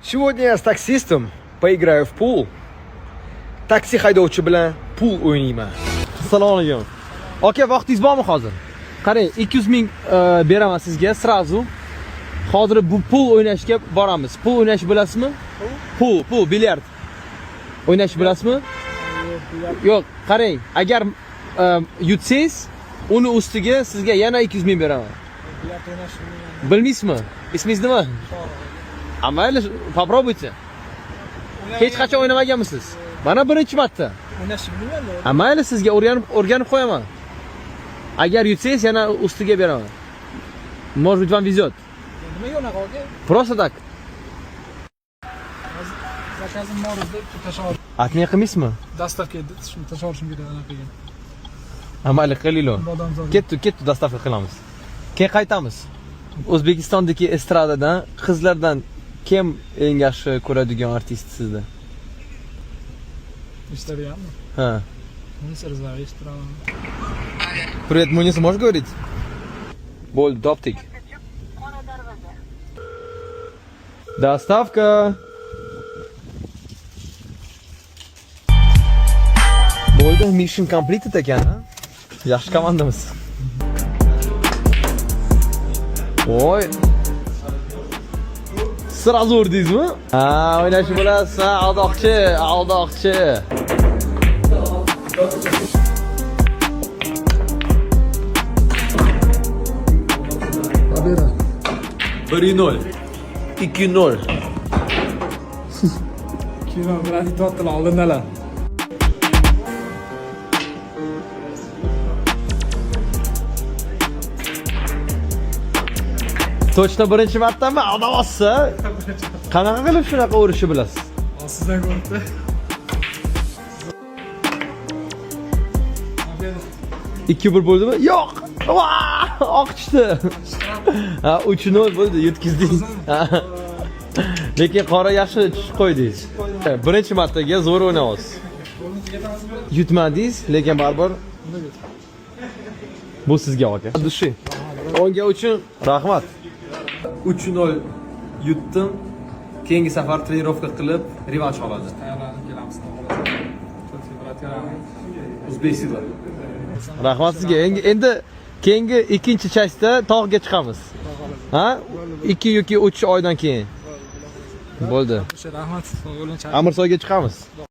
Сегодня я с таксистом поиграю в пул. Taksi haydovchi bilan pul o'ynayman. Assalomu alaykum. Aka, vaqtingiz bormi hozir? Qarang, 200 ming beraman sizga сразу. Hozir bu pul o'ynashga boramiz. Pul o'ynash bilasizmi? Pul, pul, bilyard. O'ynash bilasizmi? Yo'q, qarang, agar yutsangiz, uni ustiga sizga yana 200 ming beraman. Bilmaysizmi? Ismingiz nima? A mayli, попробуйте. Hech qachon o'ynamaganmisiz? Mana birinchi marta. O'ynashni bilmayman. A mayli, sizga o'rganib qo'yaman. Agar yutsangiz, yana ustiga beraman. Может быть, вам везет. Nimaga unaqa, aka? Просто так. Заказ im bor edi, tashlab Отмена qilmaysizmi? Доставка edi, shuni tashlab olishim kerak anaqaga. A mayli, qilinglar. Bodomzor. Ketdi, ketdi, доставка qilamiz. Keyin qaytamiz. O'zbekistondagi estradadan qizlardan kim eng yaxshi ko'radigan artist sizda? Eshitadiganmi? Ha. Munisa Rizayeva eshittiraman. Привет, Munisa, можешь говорить? Bo'ldi, topdik. Доставка. Bo'ldi, mission completed ekan, ha? Yaxshi komandamiz. Voy. Сразу urdingizmi? Ha, o'ynashni bilasiz, ha, aldoqchi, aldoqchi. Победа. 1-0. 2-0. Kino bilan yutyaptilar oldindalar. Точно birinchi martami? Aldamazsiz? Qanaqa qilib shunaqa urishni bilasiz? Sizdan ko'ribdi. Победа. 2-1 bo'ldimi? Yo'q. Vaa! Oq tushdi. Ha, 3-0 bo'ldi, yutkazdingiz. Ha. Lekin qora yaxshi tushib qo'ydingiz. Birinchi martaga zo'r o'ynayapsiz. Yutmadingiz, lekin baribir bu sizga, aka. Души. O'nga uchun rahmat. 3-0 yutdim. Keyingi safar тренировка qilib revansh oladi. Tayyorlanib kelamiz. To'rt. O'zbekistonda. Rahmat sizga. Endi keyingi ikkinchi часть da tog'ga chiqamiz. Ha? 2 yoki 3 oydan keyin. Bo'ldi. O'sha rahmat. Sog' bo'ling. Amirsoyga chiqamiz.